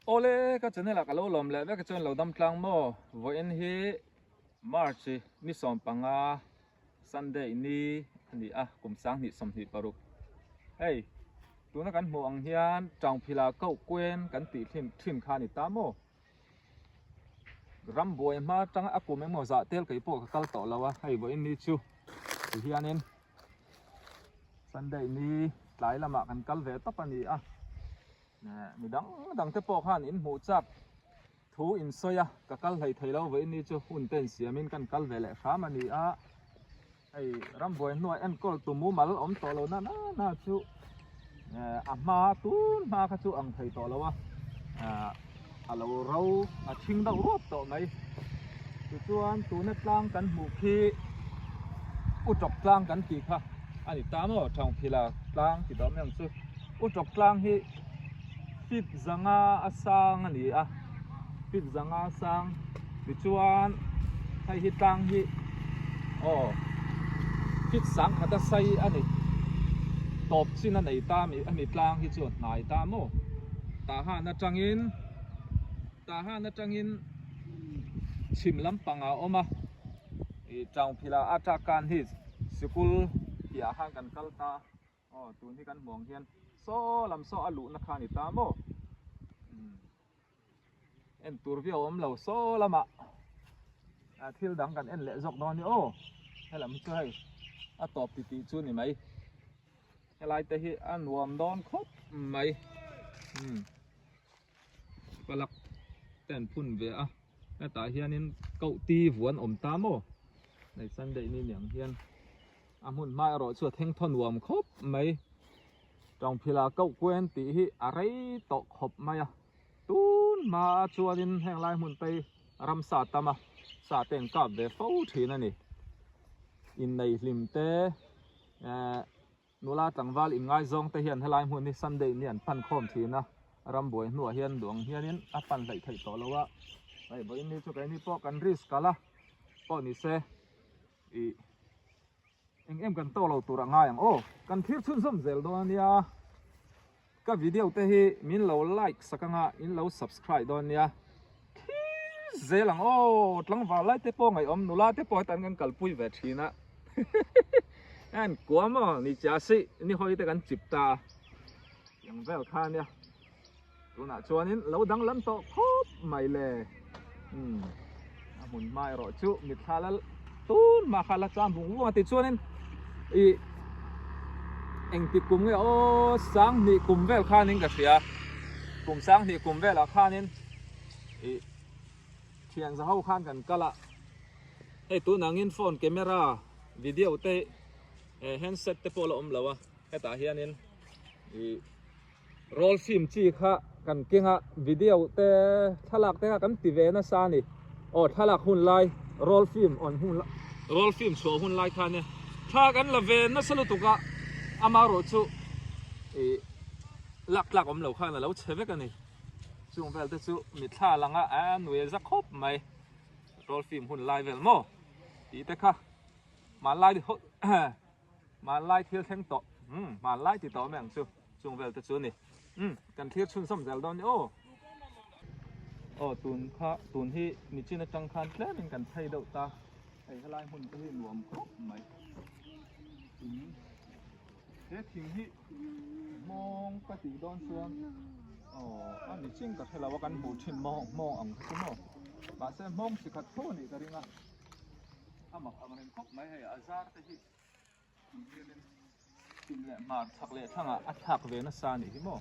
Awle ka channel ah ka lo lawm leh vek chuan lo dam tlang maw vawiin hi March ni 15 Sunday ni a ni a kum 2026 hei tuna kan hmuh ang hian Tangphila koh kuen kan tih thin thin kha a ni ta maw ram buai hma atanga a kum engemaw zah tel kei pawh ka kal tawh lo a hei vawiin ni chu tihianin Sunday ni tlai lamah kan kal ve tawp a ni a. Mi dang dang te pawh khan in hmuh chak thu in sawi a, ka kal hlei thei lo vawiin ni chu hun te in siam in kan kal ve leh hram a ni a, hei rambuai hnuai enkawl tu mumal awm tawh lo na na na chu a hma tun hma kha chu ang thei tawh lo a, a lo ro a thing deuh ruap tawh mai tichuan tuna tlang kan hmuh khi utawk tlang kan tih kha a ni ta maw Thangphila tlang ti tawh mai ang chu. Utawk tlang hi feet zanga a sang a ni a, feet zanga a sang tichuan hei hi tlang hi aw feet sang khat a sei a ni tawp chin a nei ta a mi tlang hi chu a hnai ta maw tah han atangin tah han atangin chhim lampangah a awm a ih Tangphila Atakan hi sikul piah khan kan kal ta. Aw tun hi kan hmuh ang hian saw lam saw a luhna kha a ni ta maw umm en tur viau awm lo saw lamah ah thil dang kan en leh zawk dawn a ni aw helam hi chu hei a tawp ti tih chu a ni mai helai te hi a nuam dawn khawp mai umm palak te an phun ve a hetah hianin koh ti vuan awm ta maw hei sunday ni niang hian. A hmun hma erawh chu a thleng thaw nuam khawp mai. Tawngphila koh kuen tih hi a rei tawh khawp mai a. Tun hma chuanin heng lai hmun te hi ramsa tam a, sa te an kap ve fo thin a ni. Innei hlim te, eh nula tlangval inngaizawng te hian helai hmun hi Sunday ni an pan khawm thin a. Rambuai hnuah hian duang hianin a pan hleih theih tawh lo a. Hei vawiin ni chu keini pawh kan risk kalh a, pawh ni se. Ih eng em kan tawk lo tur a ngai ang aw kan thlir chhunzawm zel dawn ania ka video te hi min lo like sak anga in lo subscribe dawn ania thlir zel ang aw tlangval lai te pawh ngaihawm nula te pawh hetan kan kalpui ve thin a en kuam aw ni chia si ni hawi te kan chip ta ang vel kha ania. Tunah chuanin lo danglam tawh khawp mai le. Umm a hmun hma erawh chu mitthla la tun hma kha la cham vung vung a tichuanin ih engti kum nge aw sanghnih kum vel khanin ka hria kum sanghnih kum velah khanin ih thian za ho khan kan kal a hei tunangin phone camera video te handset te pawh la awm lo a hetah hianin ih. Roll film chi kha kan keng a, video te thlalak te kha kan ti ve nasa a ni. Aw thlalak hun lai roll film on hun roll film chhuah hun lai kha nia thla kan la ve nasa lutuk a, amaherawh chu ih lak tlak awm lo khan a lo chhe vek a ni. Chung vel te chu mitthla lang a a nui za khawp mai roll film hun lai vel maw tih te kha hmanlai hmanlai thil thleng tawh umm hmanlai ti tawh mai ang chu. Chung vel te chu a ni. Umm, kan thlir chhunzawm zel dawn ni aw. Aw, tun kha, tun hi nichin atang khan tlemin kan phei deuh ta. Hei helai hmun te hi nuam khawp mai. Thing, he thing hi hmawng ka tih dawn chuan aw a nichin ka hre lo a kan hmuh thin mawng hmawng ang kha chu maw. Mahse hmawng chi khat tho a nih ka ring a. A mak ang reng khawp mai hei a zar te hi. Chhim leh hmar chhak leh thlangah a thlak ve nasa a nih hi maw.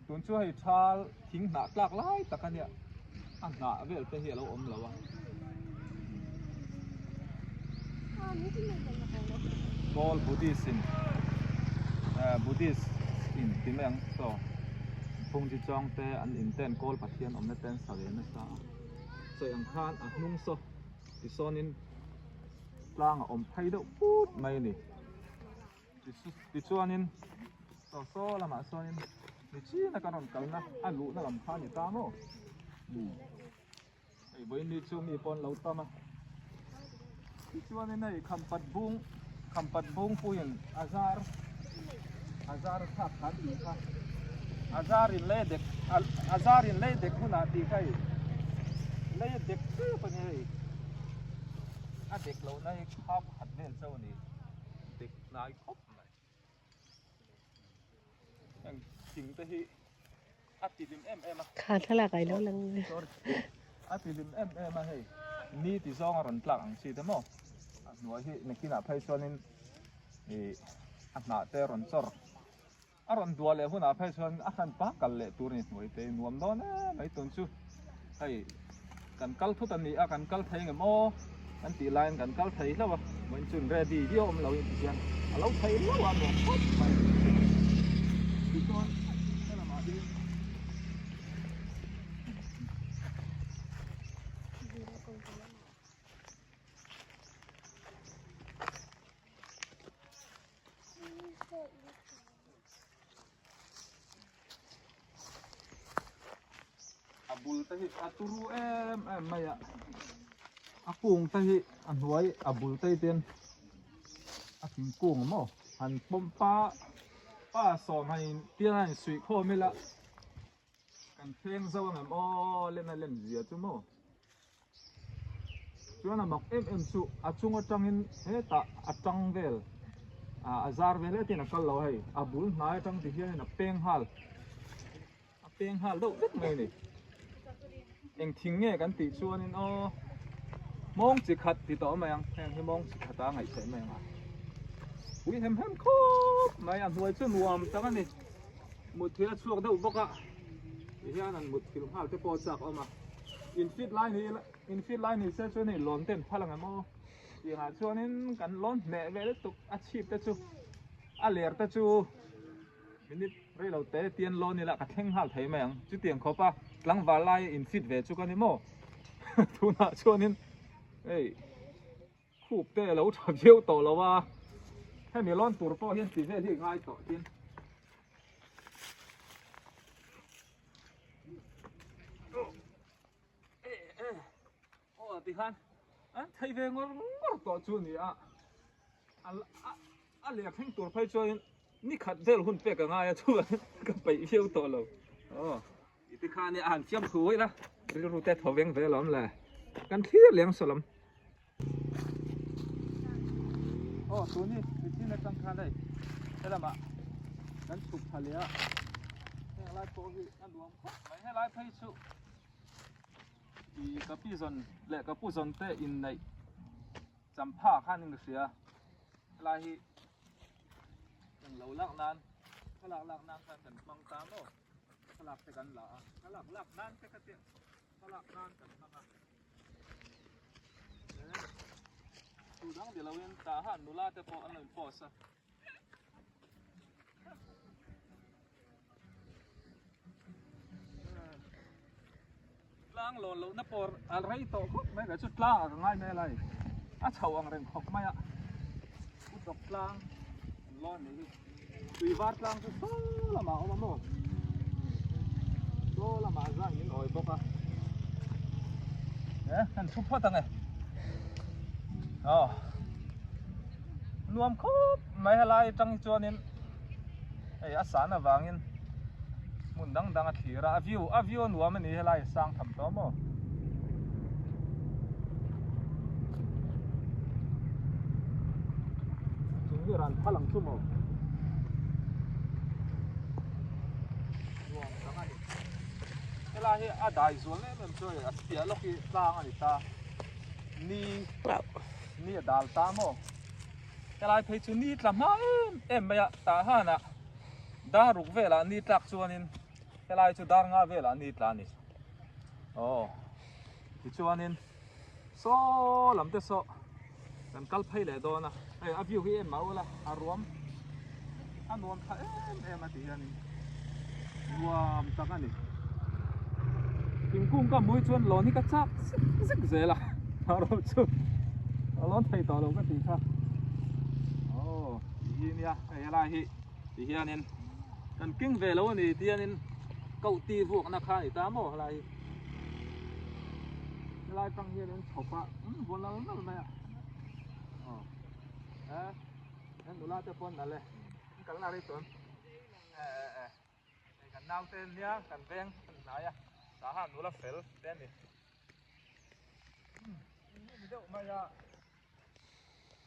Tun chu hei thal thing hnah tlak lai tak a nia, a hnah vel te hi a lo awm lo a. Kawl Buddhist in Buddhist in ti mai ang saw Phungji Chawng te an in ten Kawl Pathian awmna te an sa ve nasa a. Sawi ang khan a hnung saw tisawnin. Tlang a awm phei deuh put mai a ni. Tichuanin saw saw lamah sawnin mi china kan rawn kalna a luhna lam kha a ni ta maw? Hei vawiin ni chu mi pawh an lo tam a. Tichuanin hei khampat bung khampat bung puiin a zar a zar a thlak khan tih kha. A zar in lei dek a zar in lei dek hunah tih kha hei lei a dek tep a ni hei a dek lohna hi kha pakhat vel chauh a ni dek hnai khawp mai heng thing te hi a ti hlim em em a Kha thlalak ai lo lang sorry a ti hlim em em a hei ni ti zawng a rawn tlak ang chi te maw a hnuai hi nakinah phei chuanin ih a hnah te a rawn chawr. A rawn duah leh hunah phei chuan a hran pa kal leh tur a ni hnuai te nuam dawn em mai tun chu hei kan kal thut a ni a kan kal thei ngem aw kan tih laiin kan kal thei hlauh a vawiin chuan ready viau awm lo in ti hian a lo thei hlauh a nuam khawp mai tichuan helamah hian A bul te hi a turu em em mai a a kung te hi a hnuai a bul te hi ten a thingkung maw han pawm pa pa sawm han in tiang a in suih khawm ila kan thleng zo ang em aw lem a lem zia chu maw. Chuan a mak em em chu a chung atangin hetah a tang vel ah a zar vel hetin a kal lo hei a bul hnai atang ti hianin a peng nghal a peng nghal deuh vek mai a ni eng thing nge kan tih chuanin aw mawng chi khat ti tawh mai ang heng hi mawng chi khat a ngaih theih mai ang a pui hem hem khawp mai a hnuai chu nuam tak a ni mutthilh a chhuak deuh bawk a tihian an mutthilh nghal te pawh a chak awm a. In fit lai ni ila in fit lai ni se chuan hei lawn te an phal ang em aw tiangah chuanin kan lawn hneh ve lutuk a chhip te chu a ler te chu minute rei lo te tian lawn ila ka thleng nghal thei mai ang chutiang khawp a tlangval lai in fit ve chu ka ni maw tunah chuanin hei khup te a lo tha viau tawh lo a hemi lawn tur pawh hian ti vel hi ngai tawh tin. Aw ti khan an thei ve ngawr ngawr tawh chu a ni a a leh thleng tur phei chuan ni khat vel hun pek a ngai a chu ka peih viau tawh lo aw ti khan a han fiam thu ila rilru te tho veng ve alawm le kan thlir leng saw lam. Aw tun hi mihring atang khan hei helamah kan chhuk thla leh a heng lai pawh hi a nuam khawp mai helai phei chu ih ka pi zawn leh ka pu zawn te inneih champha khan in ka hria helai hi englo lak nan thlalak lak nan khan kan hmang ta maw thlalak te kan la a thlalak lak nan te ka tia thlalak nan kan hmang a. Chu dang ni loin tah han nula te pawh an lo in post a. Tlang lawn lohna pawh a rei tawh khawp mai ka chu tlang ah ka ngai mai lai a chho ang reng khawp mai a u tawk tlang an lawn nih hi tui var tlang chu saw lamah a awm a maw saw lamah zan min awi bawk a eh kan thu phawt ang e aw nuam khawp mai helai atang hi chuanin hei a san avangin hmun dang dang a thlir a a view a view a nuam a ni helai a sang tham tawh maw. Chung hi ran phal ang chu maw. Nuam tak a ni. Helai hi a dai zual em em chu hei a piah lawk hi tlang a ni ta. Ni ni a dal ta maw. Helai phei chu ni tla hma em em mai a tah hanah dar ruk velah ni tlak chuanin helai chu dar nga velah ni tla a ni. Aw tichuanin saw lam te saw kan kal phei leh dawn a hei a view hi en mah ula a ruam a nuam tha em em a ti hianin nuam tak a ni thingkung ka hmuh hi chuan lawn hi ka chak zek zek zel a ro chu a lawn thei tawh lo ka tih kha aw ti hi nia hei helai hi ti hianin kan keng ve lo a ni ti hianin koh ti vuakna kha a ni ta maw helai hi helai tang hian an chhawp a an vaw nal nal mai a aw eh he nula te pawh an nalh e an kalna rei chuan eh eh eh. naute nia kan veng an hnai a tah a nula fel te a ni. Ni deuh mai a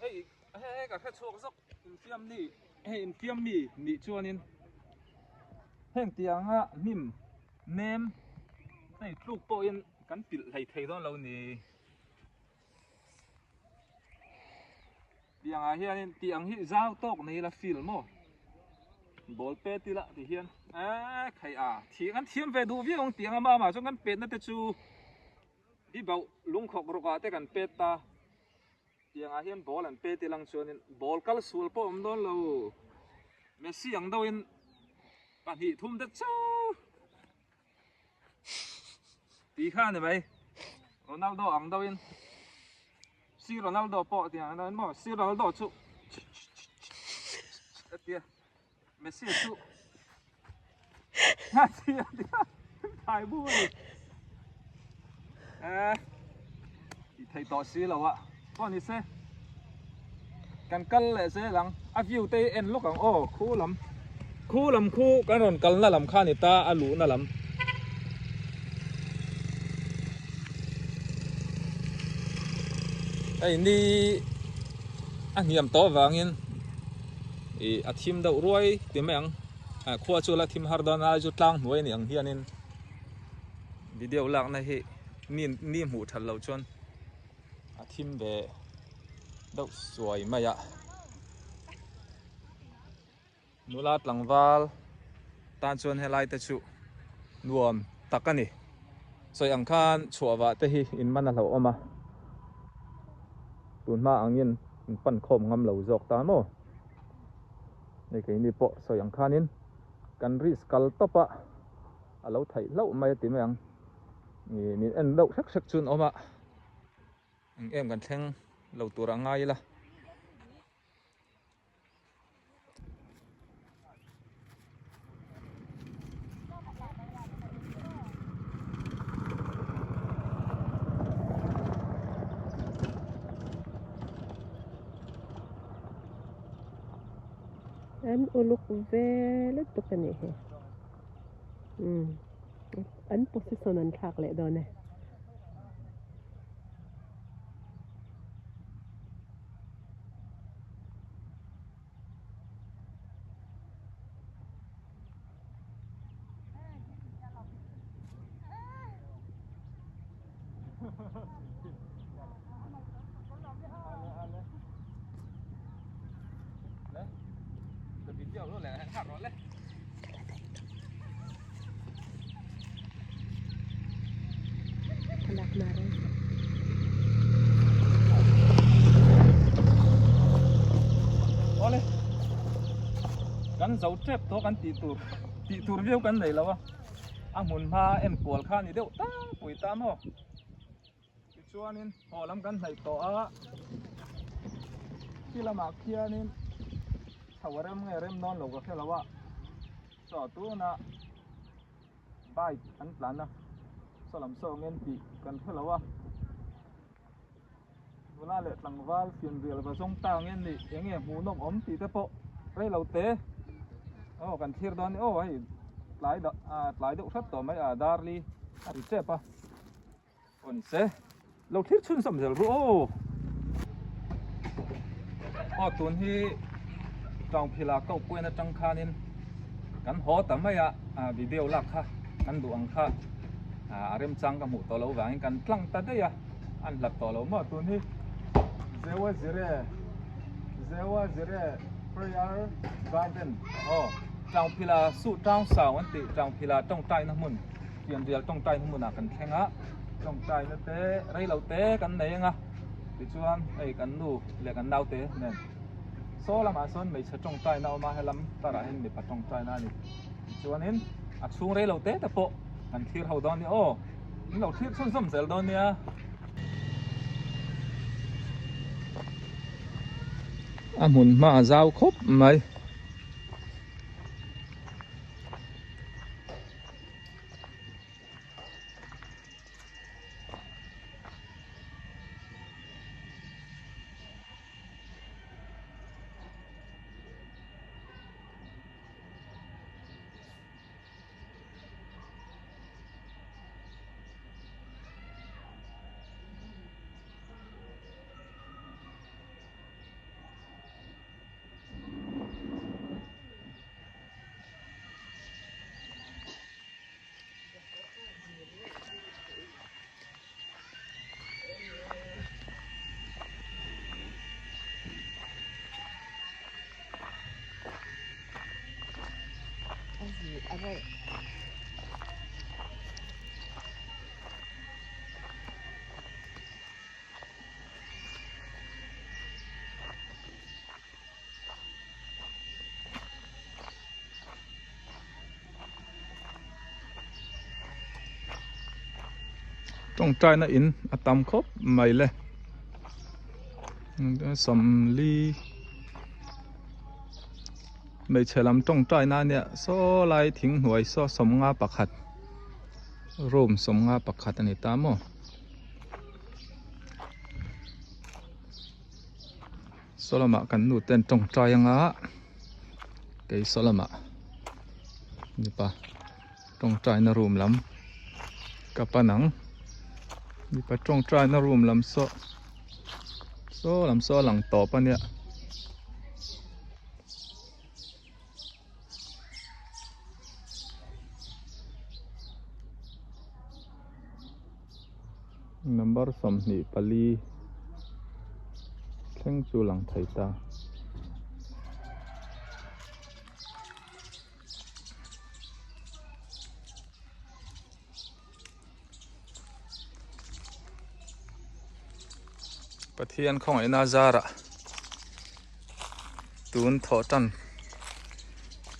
hei hei hei ka hre chhuak zawk infiam ni hei infiam mi nih chuanin heng tianga hnim nem hei tluk pawhin kan pilh hlei thei dawn lo ni. Tiangah hianin tih ang hi zau tawk nei ila field maw ball pet ila ti hian eee khai a thih kan thiam ve duh viau ang tiang a mama chuan kan petna te chu i bauh lungkhawk rawk ah te kan pet ta tiangah hian ball an pet ilang chuanin ball kal sual pawh a awm dawn lo Messi ang deuhin pahnih thum te chu Tih kha a ni mai. Ronaldo ang deuhin Sir Ronaldo pawh tih ang deuhin maw Sir Ronaldo chu a tia Messi chu a tia tia thai bu a ni. Eh tih theih tawh si lo a pawh ni se kan kal leh zel ang a view te hi en lawk ang aw khu lam khu lam khu kan rawn kalna lam kha a ni ta a luhna lam hei ni a hniam tawh avangin ih a thim deuh ruai ti mai ang ah khua chu la thim har dawn a chu tlang hnuai a ni ang hianin video lakna hi ni ni hmuh that loh chuan. A thim ve deuh suai mai a nula tlangval tan chuan helai te chu nuam tak a ni sawi ang khan chhuah vah te hi in man a hlauhawm a tun hma angin in pan khawm ngam lo zawk ta maw hei keini pawh sawi ang khanin kan risk kal tawp a a lo theih hlauh mai a ti mai ang. Ih min en deuh hrek hrek chu an awm a eng em kan thleng lo tur a ngai ila. An uluk ve lutuk a nih hi umm. An position an thlak leh dawn e. Awle kan zo tep tawh kan tih tur tih tur viau kan nei lo a a hmun hma en kual kha a ni deuh tak pui ta maw tichuanin haw lam kan hnaih tawh a khi lamah khianin chho a rem nge rem dawn lo ka hre lo a chaw tuna bike an tlan a saw lam saw ang en tih kan hre lo a nula leh tlangval fianrial va zawng ta ang en nih eng nge hmuhnawm awm tih te pawh rei lo te aw kan thlir dawn a ni aw hei tlai dah ah tlai deuh hret tawh mai a darli a ri tep a. Aw ni se, lo thlir chhunzawm zel ru aw. Aw tun hi Taungphila koh puiin atang khanin kan haw ta mai a, video lak kha kan duh ang kha a remchang ka hmuh tawh loh vangin kan tlang ta daih a, an hlat tawh lo maw tun hi Zewa Zire Zewa Zire Prayer Garden aw Taungphila Suh Town Sau an tih Taungphila tawngtaina hmun. Fianrial tawngtai hmunah kan thleng a, tawngtaina te rei lo te kan nei ang a, tichuan hei kan nu leh kan naute nen saw lamah sawn hmeichhe tawngtaina a awm a, helam tarah hian mipa tawngtaina a ni. Tichuanin a chhung rei lo te te pawh kan thlir ho dawn a ni aw, min lo thlir chhunzawm zel dawn nia. A hmun hma a zau khawp mai. Tawngtaina in a tam khawp mai le 40 hmeichhe lam tawngtaina a nia saw lai thing hnuai saw 51 room 51 a ni ta maw. Saw lamah kan nu ten tawngtai anga kei saw lamah mipa tawngtaina room lam ka pan ang mipa tawngtaina room lam saw saw lam saw a lang tawp a nia. Number 24 thleng chu lang thei ta. Pathian khawngaihna zarah tun thawh tan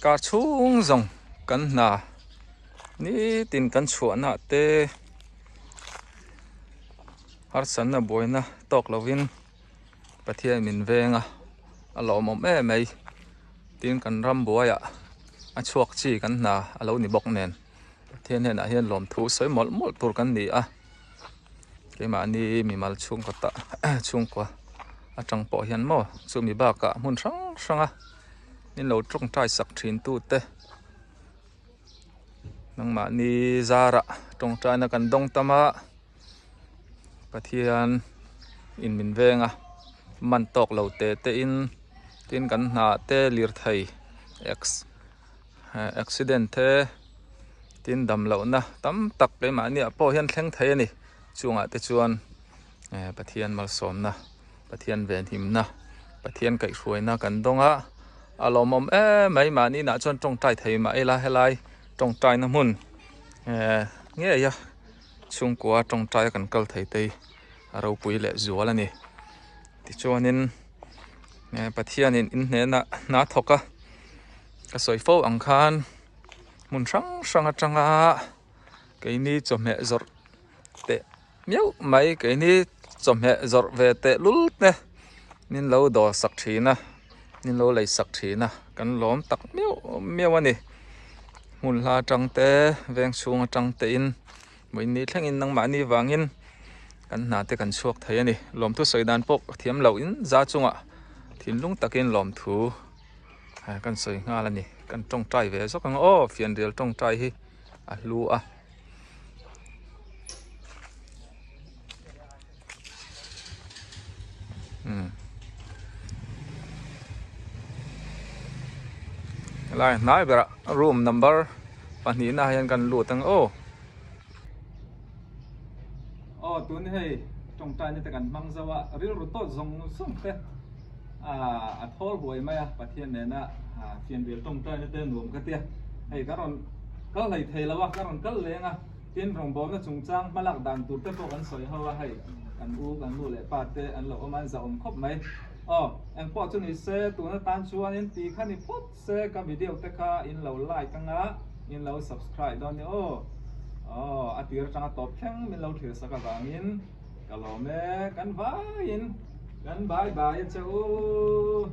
kar chhung zawng kan hna nitin kan chhuahna te harsatna buaina tawk lovin Pathian min veng a a lawmawm em mai tin kan ram buaiah a chhuak chi kan hna a lo ni bawk nen. Pathian hnenah hian lawmthu sawi mawlh mawlh tur kan ni a, keimahni mimal chhungkaw tah chhungkua atang pawh hian maw chumi bakah hmun hrang hranga min lo tawngtai sak thin tute nangmahni zarah tawngtaina kan dawng tam a, Pathian in min veng a man tawk lo te te in tin kan hna te lirthei ex. Accident te tin dam lohna tam tak keimahni ah pawh hian thleng thei a ni chungah te chuan Pathian malsawmna Pathian venhimna Pathian kaihhruaina kan dawng a a lawmawm em mai mahni inah chuan tawngtai thei mah ila helai tawngtaina hmun ngei a chhungkua tawngtai a kan kal thei te hi a ropui leh zual a ni tichuanin Pathianin in hnenah hna thawk a. Ka sawi fo ang khan hmun hrang hrang atanga keini chawhmeh zawrh teh miauh mai keini chawhmeh zawrh ve teh lul te min lo dawr sak thin a min lo lei sak thin a kan lawm tak miauh miauh a ni hmun hla atang te veng chhung atang te in mahni thlengin nangmahni vangin kan hna te kan chhuak thei a ni lawmthu sawi dan pawh thiam loh in za chungah thinlung takin lawmthu. Kan sawi nghal a ni kan tawngtai ve zawk ang aw fianrial tawngtai hi a hlu a. Helai hnai berah room number pahnihna ah hian kan lut ang aw. Aw tun hei tawngtai na te kan hmang zo a rilru tawt zawng zawng te. A thawl huai mai a, Pathian nena fianrial tawngtaina te nuam ka tia. Hei ka rawn kal hlei thei lo a, ka rawn kal leng a, tin rawngbawlna chungchang hmalak dan tur te pawh kan sawi ho a, hei kan u, kan nu leh pa te an lo awm a, an zahawm khawp mai. Aw, engpawh chu ni se, tun atan chuanin ti kha ni phawt se, ka video te kha in lo like anga, in lo subscribe dawn nia aw. Aw, a tir atanga tawp thleng min lo thlir sak avangin. Ka lawm e, kan vaiin kan bye bye a che u.